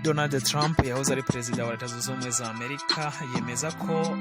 Donald Trump yahoze ari perezida wa Leta Zunze Ubumwe za Amerika yemeza ko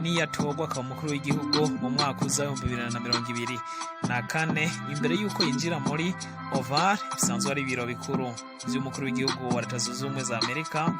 niyatorwa akaba umukuru w'igihugu mu mwaka uza 2024, imbere y'uko yinjira muri Oval bisanzwe ari ibiro bikuru vy'umukuru w'igihugu wa Leta Zunze Ubumwe za Amerika,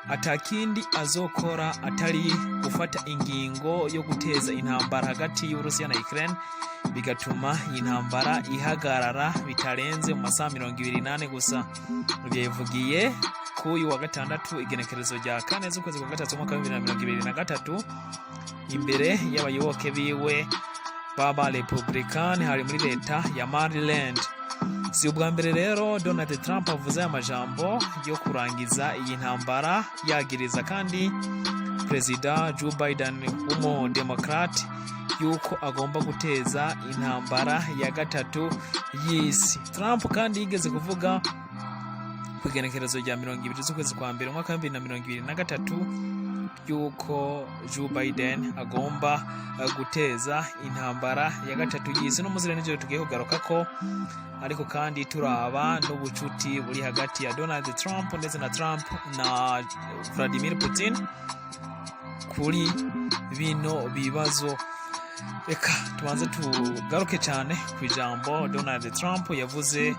atakindi azokora atari gufata ingingo yo guteza intambara hagati y'Uburusiya na Ukraine, bigatuma iyi ntambara ihagarara bitarenze mu masaha 24 gusa. Ivyo yivugiye k'uyu wa gatandatu, igenekerezo rya 4 z'ukwezi kwa gatatu, umwaka wa 2023, imbere y'abayoboke biwe baba Republican hari muri leta ya Maryland. Si ubwa mbere rero Donald Trump avuze aya majambo yo kurangiza iyi ntambara, yagiriza kandi Perezida Joe Biden w'umudemokrate yuko agomba guteza intambara ya gatatu y'isi. Trump kandi yigeze kuvuga ku igenekerezo rya 20 z'ukwezi kwa mbere, umwaka wa 2023, yuko Joe Biden agomba guteza intambara ya gatatu y'isi. No muzire n'ivyo tugiye kugaruka ko, ariko kandi turaba n'ubucuti buri hagati ya Donald Trump ndetse na Trump na Vladimir Putin kuri bino bibazo. Reka tubanze tugaruke cyane ku ijambo Donald Trump yavuze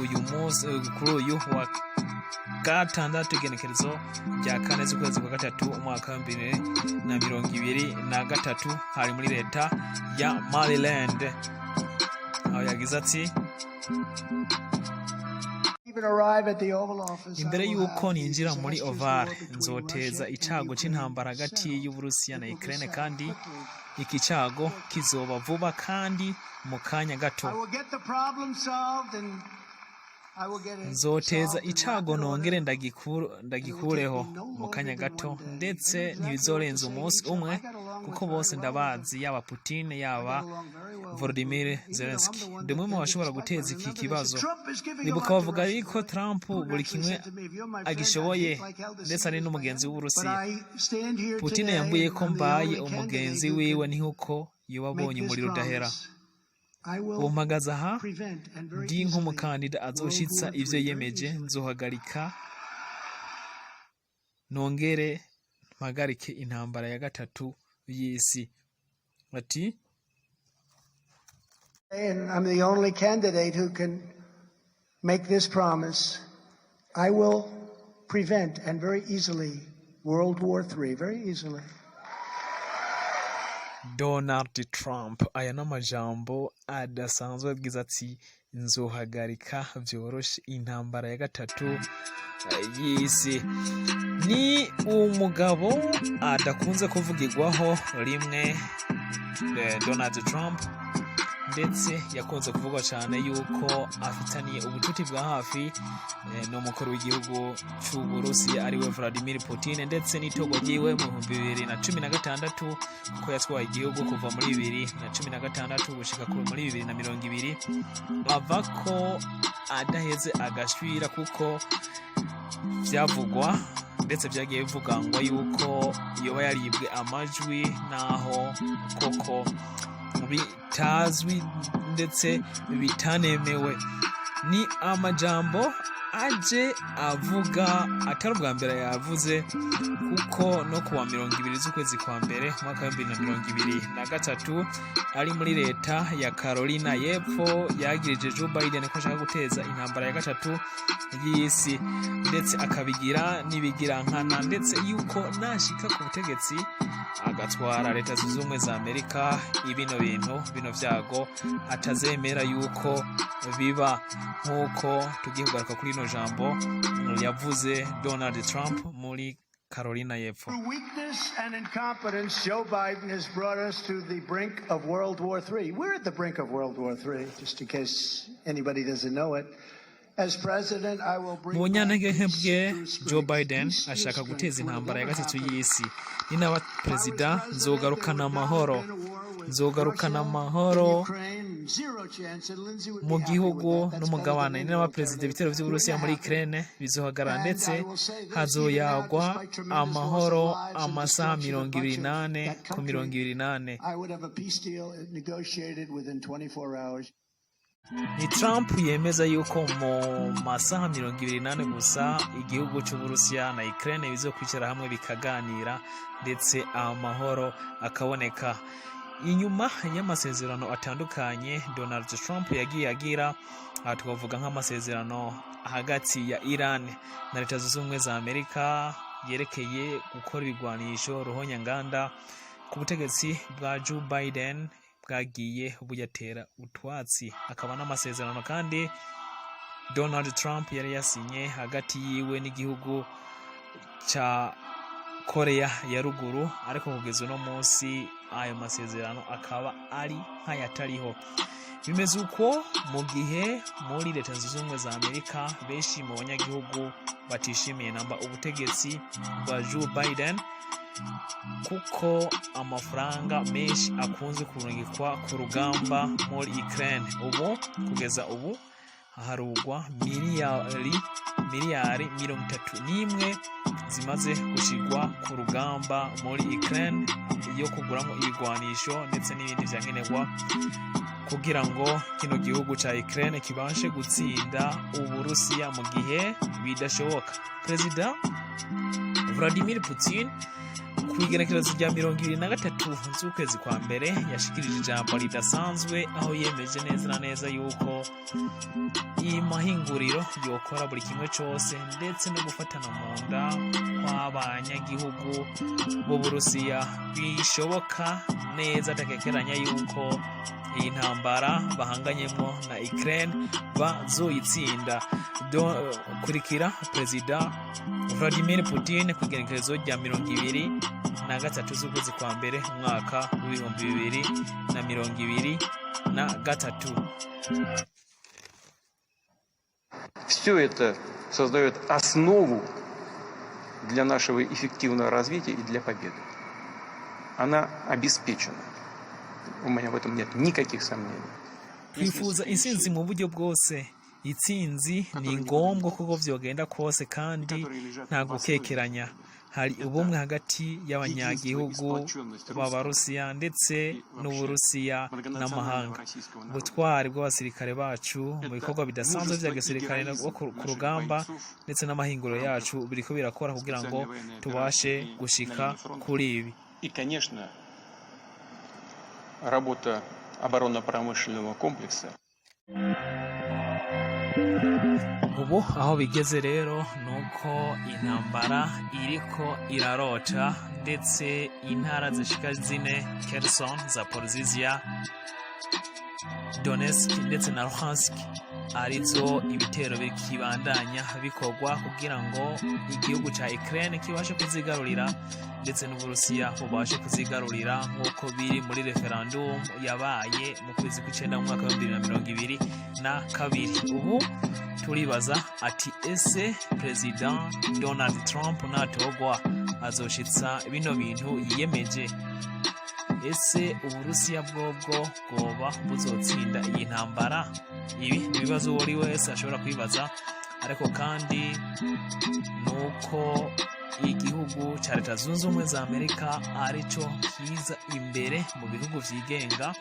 uyu munsi, kuri uyu wa gatandatu, igenekerezo rya 4 z'ukwezi kwa gatatu, umwaka wa 2023, hari muri leta ya Maryland, aho yagize ati: "Imbere y'uko ninjira muri Oval, nzoteza icago c'intambara hagati y'Uburusiya na Ukraine, kandi iki cago kizoba vuba kandi mu kanya gato. Nzoteza icago nongere ndagikureho mu kanya gato, ndetse ntibizorenza umunsi umwe, kuko bose ndabazi, yaba Putin, yaba Volodymyr Zelensky. Ndi umwe mu bashobora guteza iki kibazo." Ribuka bavuga yuko Trump buri kimwe agishoboye, ndetse ari n'umugenzi w'Uburusiya. Putin yambwiye ko mbaye umugenzi wiwe ni nkuko yoba abonye umuriro udahera. Ubu mpagaze aha ndi nk'umukandida azoshitsa ivyo yemeje. Nzohagarika nongere mpagarike intambara ya gatatu y'isi." Ati: And I'm the only candidate who can make this promise. I will prevent, and very easily, World War III, very easily. Donald Trump, aya ni amajambo adasanzwe, abwiza ati: "Nzohagarika vyoroshe intambara ya gatatu y'isi." Ni umugabo adakunze kuvugirwaho rimwe, Donald Trump, ndetse yakunze kuvugwa cyane yuko afitaniye ubucuti bwa hafi n'umukuru w'igihugu c'Uburusiya, ariwe Vladimir Putin, ndetse n'itorwa ryiwe mu 2016, kuko yatwaye igihugu kuva muri 2016 gushika muri 2020, ava ko adaheze agashwira, kuko vyavugwa ndetse vyagiye bivugangwa yuko yoba yaribwe amajwi, naho koko bitazwi ndetse bitanemewe. Ni amajambo aje avuga atari ubwa mbere yavuze, kuko no kuwa 20 z'ukwezi kwa mbere, umwaka wa 2023, ari muri leta ya Carolina y'Epfo, yagirije Joe Biden ko ashaka guteza intambara ya gatatu y'isi, ndetse akabigira n'ibigirankana, ndetse yuko nashika ku butegetsi agatwara Leta Zunze Ubumwe za Amerika, ibino bintu bino vyago atazemera yuko biba, nk'uko tugiye kugaruka kuri ino jambo yavuze Donald Trump muri Carolina y'Epfo. Through weakness and incompetence, Joe Biden has brought us to the brink of World War III. We're at the brink of World War III, just in case anybody doesn't know it. As president, I will bring Mu bunyantege nke bwe, Joe Biden ashaka guteza intambara ya gatatu y'isi. Ninaba perezida, nzogarukana amahoro, nzogarukana amahoro mu gihugu n'umugabane. Ninaba perezida, ibitero vy'Uburusiya muri Ukraine bizohagarara, ndetse hazoyagwa amahoro amasaha 24 ku 24. I would have a peace deal negotiated within 24 hours. Ni Trump yemeza yuko mu masaha 24 gusa igihugu cy'Uburusiya na Ukraine bizokwicara hamwe bikaganira, ndetse amahoro akaboneka. Inyuma y'amasezerano atandukanye Donald Trump yagiye agira, aha twavuga nk'amasezerano hagati ya Iran na Leta Zunze Ubumwe za Amerika yerekeye gukora ibigwanisho ruhonyanganda, ku butegetsi bwa Joe Biden bwagiye buyatera utwatsi. Akaba n'amasezerano kandi Donald Trump yari yasinye hagati yiwe n'igihugu ca Korea ya Ruguru, ariko kugeza uno munsi ayo masezerano akaba ari nk'ayatariho. Bimeze uko mu gihe muri Leta Zunze Ubumwe za Amerika benshi mu banyagihugu batishimiye namba ubutegetsi bwa Joe Biden, kuko amafaranga menshi akunze kurungikwa ku rugamba muri Ukraine. Ubu kugeza ubu haharugwa miliyari 31 zimaze gushirwa ku rugamba muri Ukraine, yo kuguramo ibigwanisho ndetse n'ibindi vyankenerwa kugira ngo kino gihugu ca Ukraine kibashe gutsinda Uburusiya, mu gihe bidashoboka. Perezida Vladimir Putin ku igenekerezo rya 23 z'ukwezi kwa mbere yashikirije ijambo ridasanzwe, aho yemeje neza na neza yuko iyi mahinguriro yokora buri kimwe cose, ndetse no gufatana mu nda kw'abanyagihugu b'Uburusiya bishoboka neza adakekeranya yuko iyi ntambara bahanganyemo na Ukraine bazoyitsinda. Kurikira Perezida Vladimir Putin ku igenekerezo rya 23 z'ukwezi kwa mbere umwaka w'2023. Все это создает основу для нашего эффективного развития и для победы. Она обеспечена. У меня в этом нет никаких сомнений. Twifuza intsinzi mu buryo bwose. Intsinzi ni ngombwa kuko vyogenda kose, kandi nta gukekeranya hari ubumwe hagati y'abanyagihugu b'Abarusiya ndetse n'Uburusiya n'amahanga. Ubutwari bw'abasirikare bacu mu bikorwa bidasanzwe vya gisirikare no ku rugamba, ndetse n'amahinguriro yacu biriko birakora kugira ngo tubashe gushika kuri ibi. И, конечно, работа оборонно-промышленного комплекса Ubu aho bigeze rero ni uko intambara iriko irarota, ndetse intara zishika zine, Kherson, Zaporizhia, Donetsk ndetse na Luhansk, arizo ibitero bikibandanya bikorwa kugira ngo igihugu ca Ukraine kibashe kuzigarurira, ndetse n'Uburusiya bubashe kuzigarurira, nk'uko biri muri referendum yabaye mu kwezi kw'icenda mu mwaka w'2022. Ubu turibaza ati: ese Perezida Donald Trump natogwa azoshitsa bino bintu yiyemeje? Ese Uburusiya bwobwo bwoba buzotsinda iyi ntambara? Ibi ni ibibazo uwo ari wese ashobora kwibaza. Ariko kandi nuko igihugu cya Leta Zunze Ubumwe za Amerika arico kiza imbere mu bihugu vyigenga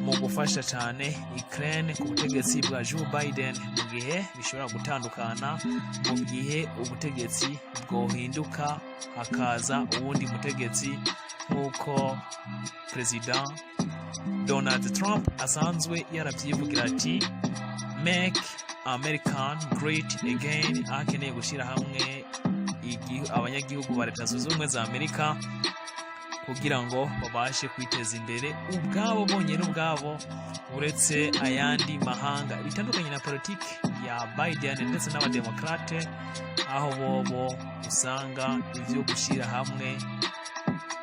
mu gufasha cyane Ukraine ku butegetsi bwa Joe Biden, mu gihe bishobora gutandukana mu gihe ubutegetsi bwohinduka hakaza uwundi mutegetsi, nk'uko Perezida Donald Trump asanzwe yaravyivugira ati "Make American Great Again", aho akeneye gushyira hamwe abanyagihugu ba Leta Zunze Ubumwe za Amerika kugira ngo babashe kwiteza imbere ubwabo bonyine ubwabo, uretse ayandi mahanga, bitandukanye na politiki ya Biden ndetse n'Abademokrate, aho bobo usanga ivyo gushyira hamwe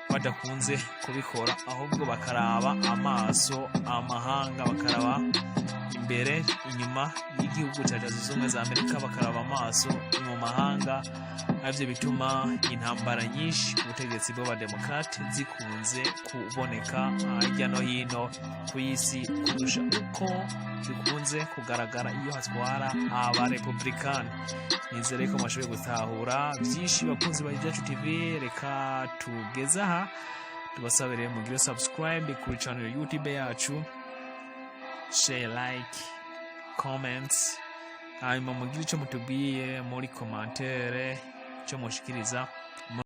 badakunze kubikora, ahubwo bakaraba amaso amahanga, bakaraba imbere inyuma y'igihugu cya Leta Zunze Ubumwe za Amerika, bakaraba amaso mu mahanga. Aribyo bituma intambara nyinshi ku butegetsi bw'Abademokrate zikunze kuboneka hirya no hino ku isi kurusha uko zikunze kugaragara iyo hatwara Abarepublikani. Nizere ko mwashoboye gutahura byinshi, bakunzi ba Ibyacu TV. Reka tugeze aha, tubasabire mugire subscribe kuri channel ya YouTube yacu. Share, like, comments, hanyuma mugire icyo mutubwiye muri commentaire, icyo mushikiriza.